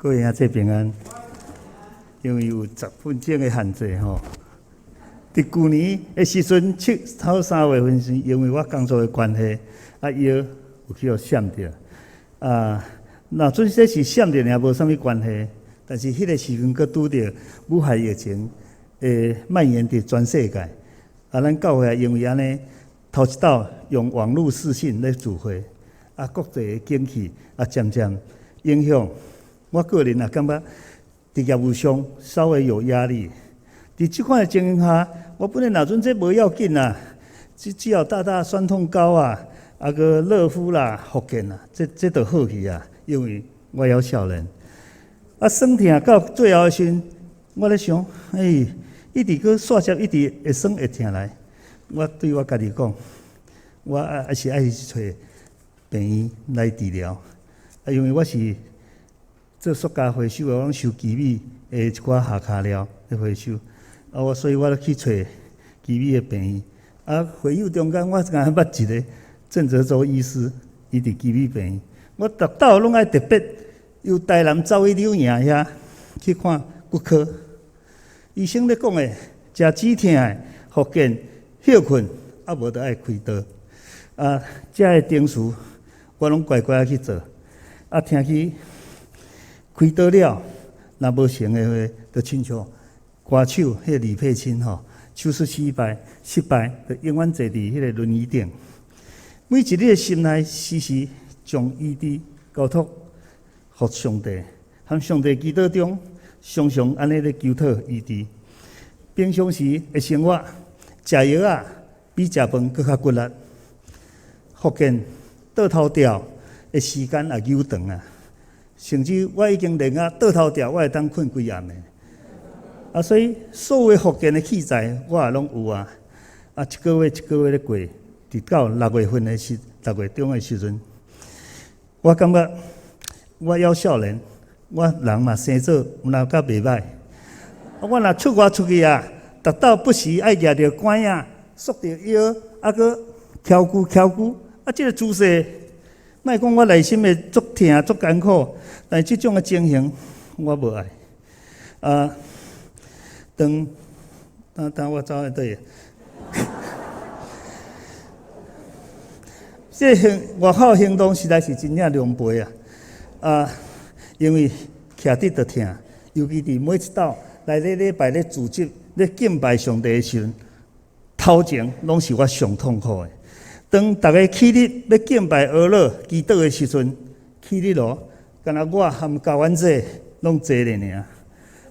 各位兄弟平安。因為有10分鐘的限制吼。佇舊年的時陣，七頭3月份時，因為我工作的關係，腰有去予閃著。若準這是閃著爾無啥物關係，但是彼個時陣閣拄著武漢疫情會蔓延佇全世界。咱教會也因為按呢，頭一道用網路視訊咧聚會，國際的景氣漸漸影響。我個人也感覺佇業務上稍微有壓力。佇這款的情形下，我本來若準這無要緊啦，只要打打酸痛膏啊，閣熱敷啦、復健啦，這就好去啊。因為我猶少年。酸痛到最後的時陣，我咧想，一直閣煞接，一直會酸會疼來。我對我家己講，我還是愛去揣病院來治療。因為我是做塑膠回收的，我攏收奇美的一寡下跤料咧回收。所以我去揣奇美的病院。會友中間我敢捌一个鄭澤洲醫師，伊佇奇美病院。我逐道攏愛特別由台南走去柳營遐去看骨科。醫生咧講的，食止痛的、復健、歇睏，無就愛開刀。這个程序我攏乖乖去做。聽去開刀了，若無成的話，就親像歌手彼個李佩卿吼，手術失敗，失敗，就永遠坐佇彼个輪椅頂。每一日的心內時時將醫治交託予上帝，和上帝祈禱中，常常按呢咧求討醫治。平常時的生活，食藥仔比食飯閣較骨力。復健倒頭吊的時間也久長啊，甚至我已經練啊倒頭吊，我會當睏規暗的。所以所有復健的器材我也攏有啊。一個月一個月咧過，直到6月份的時，6月中的時陣，我感覺我猶少年，我人嘛生做毋若較袂䆀。我若出外出去啊，逐道不時愛舉著拐仔，束著腰，閣蹺龜蹺龜。這个姿勢，莫講我內心會足疼足艱苦，但是這種的情形我無愛。當當當我走去佗？這行外口行動實在是真正狼狽啊！因為徛佇就疼，尤其佇每一道來咧禮拜咧組織咧敬拜上帝的時陣，頭前攏是我上痛苦的。當逐家起立欲敬拜阿樂祈禱的時陣，起立咯，敢若我含教員姐攏坐咧爾，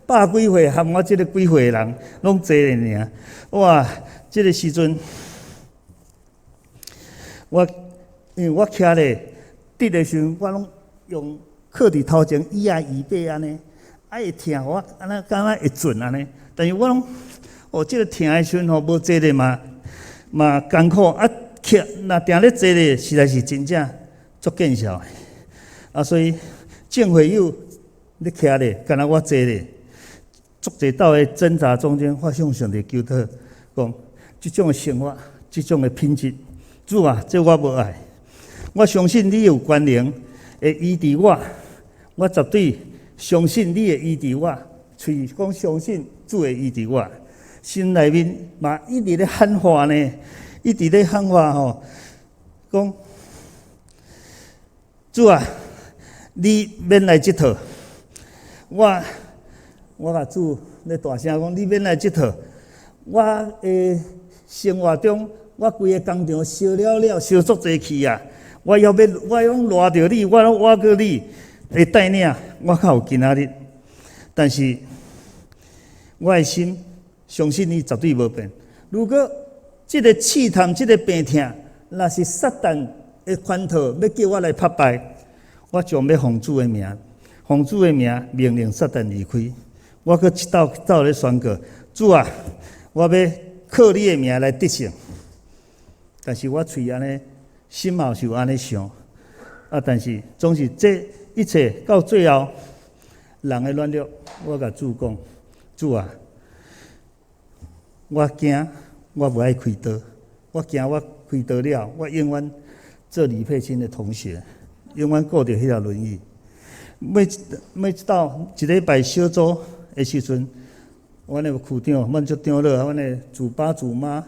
百幾歲含我這个幾歲的人攏坐咧爾。哇！這个時陣，我因為我徛咧佇的時陣，我攏用靠佇頭前椅仔椅背按呢，會疼我按呢感覺會準按呢。但是我攏哦，這个疼的時陣吼，無坐咧嘛嘛艱苦啊。徛若定咧坐咧，實在是真正足見笑的。所以眾會友咧徛咧，敢若我坐咧，足濟道的掙扎中間，我向上帝求禱，講這種的生活，這種的品質，主啊，這我無愛。我相信你有權能會醫治我，我絕對相信你會醫治我。喙講相信主會醫治我，心內面嘛一直咧喊話呢。一直咧喊話吼，講主啊，你免來這套。我共主咧大聲講，你免來這套。我的生活中，我規个工廠燒了了，燒足濟去啊！我猶欲，我攏賴著你，我攏倚過你的帶領，我較有今仔日。但是我的心相信你絕對無變。如果這个試探，這个病痛，若是撒旦的圈套，欲叫我來拍敗，我將欲奉主的名，奉主的名命令撒旦離開。我閣一道走咧宣告：主啊，我欲靠你的名來得勝。但是我喙按呢，心嘛是有按呢想。但是總是這一切到最後，人的軟弱，我共主講：主啊，我驚。我無愛開刀，我驚我開刀了，我永遠做李佩卿的同學，永遠顧著彼條輪椅。尾一到一禮拜小組的時陣，阮的區長、阮做長老，阮的主爸主媽，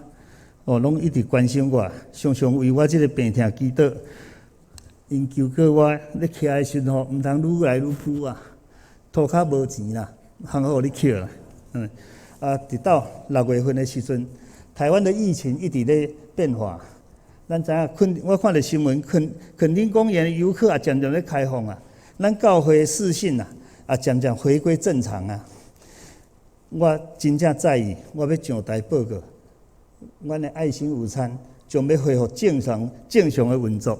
哦，攏一直關心我，常常為我這个病痛祈禱。𪜶求告我咧徛的時陣吼，毋通愈來愈久啊，塗跤無錢啦，通好予你捡啦。啊，直到6月份的時陣，台灣的疫情一直咧變化。咱知影，我看著新聞，墾丁公園的遊客也漸漸咧開放啊。咱教會視訊啊，也漸漸回歸正常啊。我真正在意，我欲上台報告，阮的愛心午餐將欲恢復正常的運作。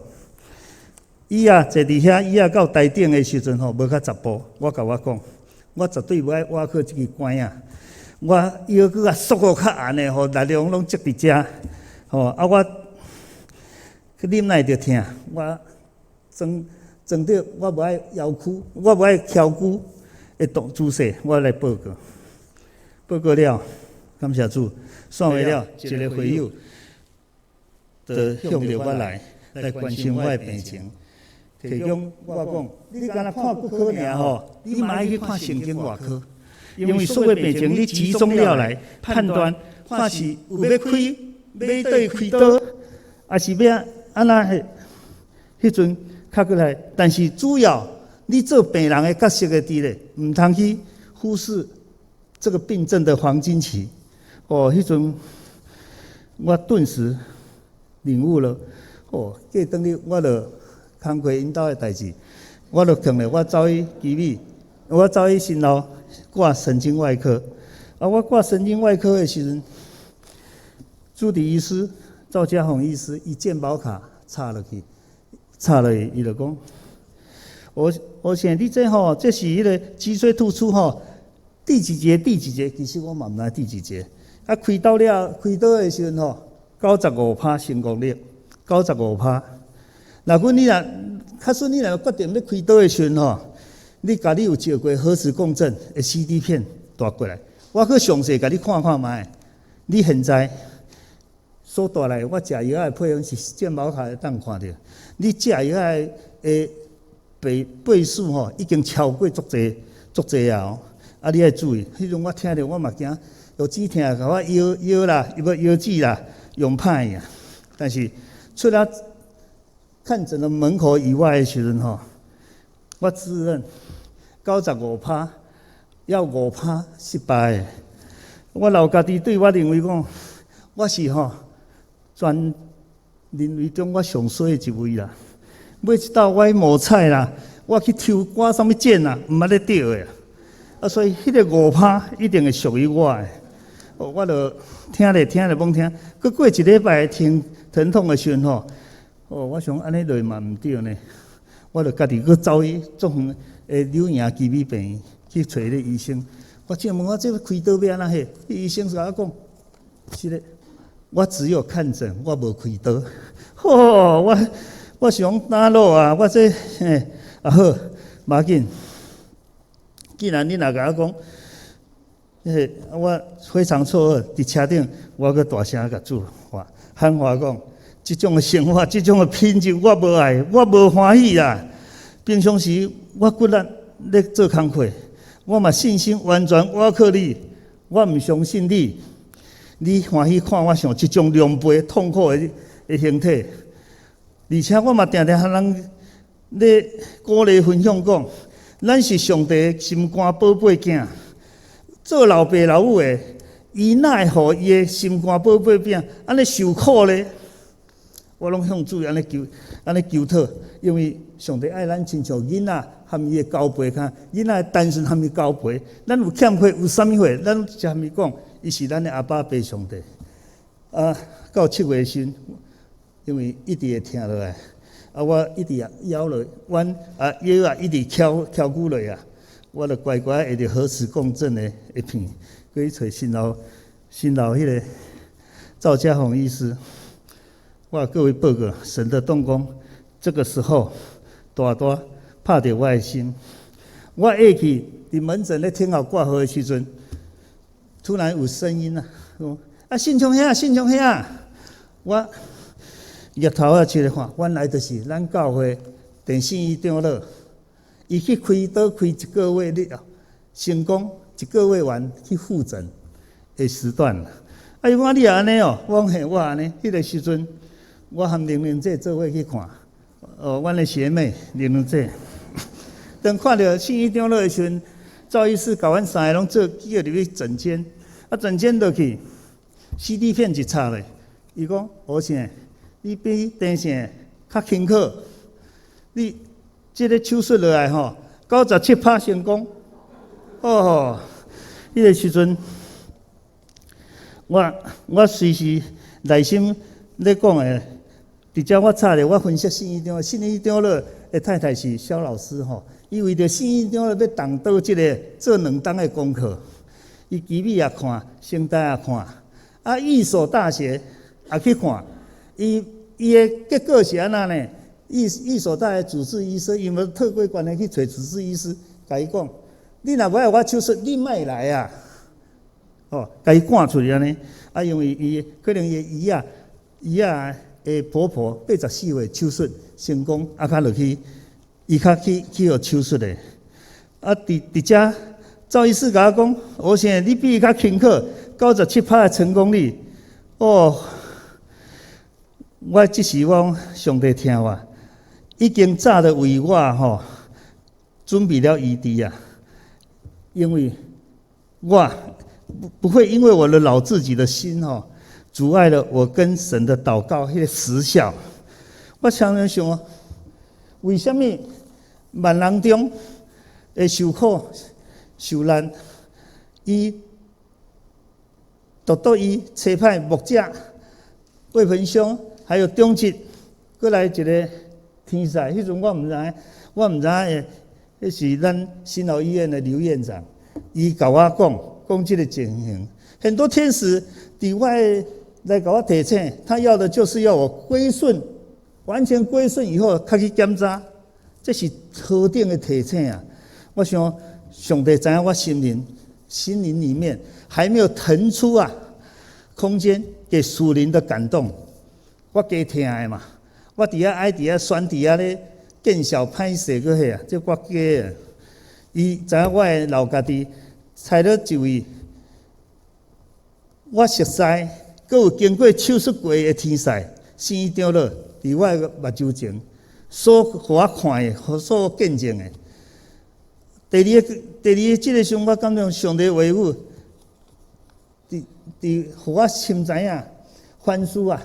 椅仔坐佇遐，椅仔到台頂的時陣吼，無較10步，我共我講，我絕對無愛倚靠這支拐仔。我腰閣較縮閣較硬的吼，力量攏積佇遮，吼啊我去忍耐著疼，我裝裝著我無愛搖屈，我無愛蹺屈的動姿勢，我來報告。報告了，感謝主，散會了，一个會友就向著我來關心我的病情，提供我講，你敢若看骨科爾吼，你嘛愛去看神經外科，因為所有病情你集中了來判斷，看是有欲開，欲對開刀，抑是欲按怎彼彼陣較過來，但是主要你做病人的角色的佇咧，毋通去忽視這個病症的黃金期。哦，彼陣我頓時領悟了。哦，過轉去我就工課𪜶兜的代誌，我就囥咧，我走去奇美，我走去新路掛神經外科。啊，我掛神經外科的時陣，助理醫師趙家宏醫師伊健保卡插落去，插落去，伊就講：我想你這吼，這是彼个脊椎突出吼，第幾節？第幾節？其實我嘛毋知第幾節。啊，開刀了，開刀的時陣吼，95趴成功率，九十五趴。若阮你若，假使你若決定欲開刀的時陣吼，你共你有照過核磁共振的 CD 片帶過來，我閣詳細共你看看覓。你現在所帶來，我食藥的配方是健保卡會當看著。你食藥的倍數吼，已經超過足濟足濟啊！啊，你愛注意。彼陣我聽著我嘛驚，有止疼共我藥藥啦，伊欲藥劑啦，用歹啊。但是出了看診的門口以外的時陣吼，我自認95趴，要5趴失敗。我老家己對我認為講，我是吼全人類中我上衰的一位啦。尾一道我去摸彩啦，我去抽掛啥物獎啦，毋捌咧著的。啊，所以彼个五趴一定會屬於我的。我就疼咧疼咧罔疼，閣過一禮拜疼疼痛的時陣吼，哦，我想按呢落嘛毋對呢，我就家己閣走去足遠的柳營奇美病院去揣彼个醫生。我請問我這个開刀欲按怎彼？彼醫生共我講，是咧，我只有看診，我無開刀。吼，我想哪落啊？我這嘿啊好，無要緊。既然你若共我講，彼个我非常錯愕，佇車頂我閣大聲共主話喊話講，這種的生活，這種的品質，我無愛，我無歡喜啦。平常時我骨力咧做工課，我嘛信心完全倚靠你，我毋相信你，你歡喜看我像這種狼狽痛苦的形體，而且我嘛定定予人咧鼓勵分享講，咱是上帝心肝寶貝囝，做老爸老母的，伊哪會予伊的心肝寶貝囝按呢受苦咧？我攏向主按呢求，按呢求討，因為上帝愛咱親像囡仔含伊的交陪較，囡仔單純含伊交陪，咱有欠缺有啥物貨，咱就含伊講，伊是咱的阿爸父上帝。啊，到7月時，因為一直會疼落來，啊，我一直腰落彎，啊腰啊一直翹翹骨落啊，我就乖乖下佇核磁共振的片，閣去揣新路彼个趙家宏醫師。我各位報告，神的動工，這個時候大大拍著我的心。我下去佇門診咧聽候掛號的時陣，突然有聲音啊，講啊信聰兄，信聰兄，我額頭仔起來看，原來就是咱教會電信醫長老，伊去開刀開一個月了，成功一個月完去復診的時段。啊，伊講你也按呢哦，我講嘿，我按呢。彼個時陣，我和玲玲姐做伙去看，哦，阮的學妹玲玲姐，當看著信義長老的時陣，趙醫師共阮三个攏做叫入去診間，啊，診間落去，CD 片一插咧，伊講何生，你比鄭生較輕巧，你這個手術落來吼，97趴成功。哦，彼個時陣，我隨時內心咧講的，佇遮我插咧，我分析信義長，信義長老的太太是蕭老師吼，伊為著信義長老欲動刀這个做2冬的功課，伊奇美也看，成大也看，啊，義所大學也去看，伊的結果是按怎呢？義所大學主治醫生，因為特規關係去揣主治醫師，共伊講：你若無愛我手術，你莫來啊！哦，共伊趕出去按呢。啊，因為伊可能伊的姨仔的婆婆84歲手術成功，啊，較落去，伊較去予手術的。啊，佇遮，趙醫師共我講：何生，你比伊較輕巧，97趴的成功率。哦，我這時我講上帝聽我，已經早就為我吼準備了餘地啊，因為我不會因為我的老自己的心吼，阻礙了我跟神的禱告彼個時效。我常常想，為啥物萬人中會受苦受難，伊獨獨伊差派牧者魏鵬兄，還有中吉，閣來一个天使。彼陣我毋知，我毋知影，彼是咱新老醫院的劉院長，伊共我講講這个情形。很多天使佇我來共我提醒，他要的就是要我歸順，完全歸順以後，較去檢查，這是何等的提醒啊！我想上帝知影我心靈裡面還沒有騰出啊空間給屬靈的感動，我加疼的嘛，我佇遐愛佇遐酸佇遐咧見笑歹勢閣彼啊，這我假的。伊知影我會留家己，差了一位我熟似，閣有經過手術過的天使，信義長老，佇我的目睭前，所予我看的，所見證的。第二個，這个時陣我感覺上帝話語，佇予我深知影，凡事啊，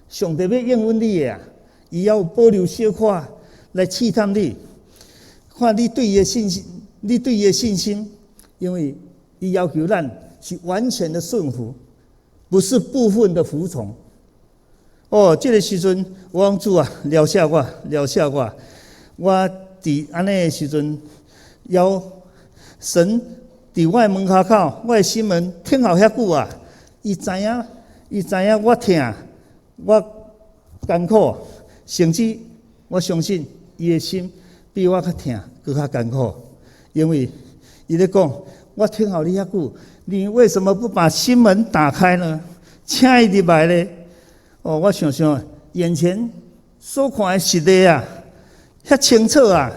上帝欲應允你的啊，伊猶有保留小可來試探你，看你對伊的信心，你對伊的信心，因為伊要求咱是完全的順服，不是部分的服從。哦，這个時陣我講主啊，饒赦我，饒赦我。我佇按呢的時陣，要神佇我的門跤口，我的心門聽候遐久啊，伊知影，伊知影我疼，我艱苦，甚至我相信伊的心比我較疼，閣較艱苦，因為伊咧講，我聽候你遐久，你為什麼不把心門打開呢？請伊入來咧。哦，我想想，眼前所看的實例啊，遐清楚啊，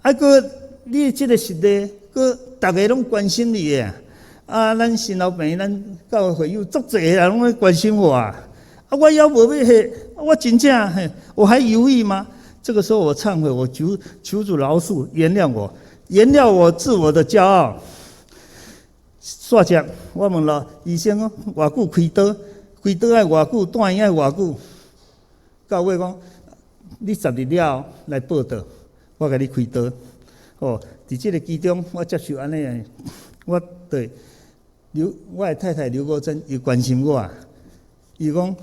啊，閣你這个實例，閣逐个攏關心你的啊，咱新老病院，咱教會會友足濟人攏咧關心我啊，啊，我猶無欲彼，我真正嘿，我還猶豫嗎？這個時候我懺悔，我求求主饒恕，原諒我，原諒我自我的驕傲。煞接，我問了醫生講，偌久開刀？開刀愛偌久？住院愛偌久？到尾講，你10日了後來報到，我共你開刀。哦，佇這个其中，我接受按呢，我對劉我的太太劉國珍伊關心我，伊講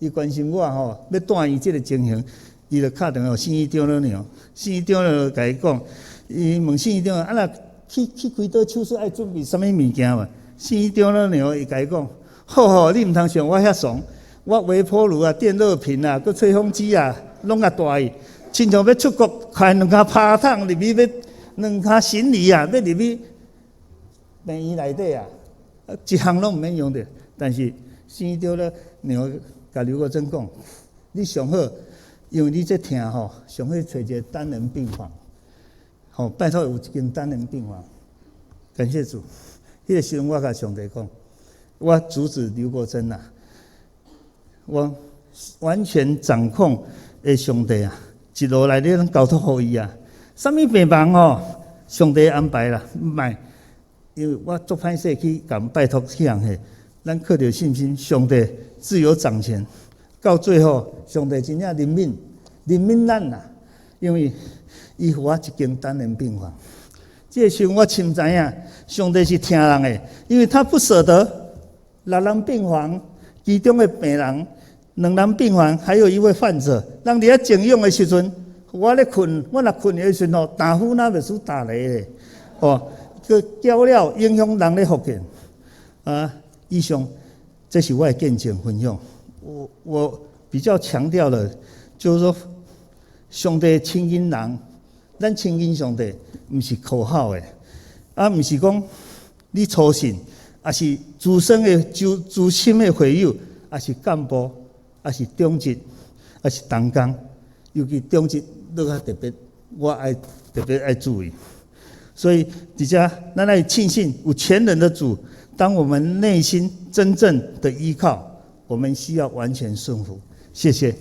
伊關心我吼，欲住院這个情形，伊就敲電話予信義長老娘，信義長老共伊講，伊問信義長老啊，若去開刀手術愛準備啥物物件無？信義長老娘伊共伊講，好好，你毋通像我遐慫，我微波爐啊、電熱瓶啊、閣吹風機啊，攏共帶去，親像欲出國，牽兩跤拍桶入去，欲兩跤行李啊，欲入去病院內底啊，一項攏毋免用著。但是信義長老娘共劉國珍講，你上好，因為你這疼吼，上好揣一个單人病房。吼，拜託有一間單人病房。感謝主，彼个時陣我共上帝講，我阻止劉國珍啊，我完全掌控的上帝啊，一路來你攏交託予伊啊。啥物病房吼，上帝安排啦，毋愛，因為我足歹勢去共拜託去人彼，咱靠著信心，上帝自有掌權。到最後，上帝真正憐憫憐憫咱啦，因為伊予我一間單人病房。這个時陣我深知影，上帝是疼人的，因為他不捨得六人病房其中的病人，兩人病房還有一位患者，人佇遐靜養的時陣，我咧睏，我若睏的時陣吼，打呼若袂輸打雷咧，哦，閣攪了影響人咧復健。啊，以上這是我的見證分享。我比較強調的，就是說，上帝親近人，咱親近上帝，毋是口號的，啊，毋是講你初信，抑是資深的、資深的會友，抑是幹部，抑是長執，抑是同工，尤其長執閣較特別，我愛特別愛注意。所以，佇遮咱愛慶幸有全能的主，當我們內心真正的依靠，我們需要完全順服。謝謝。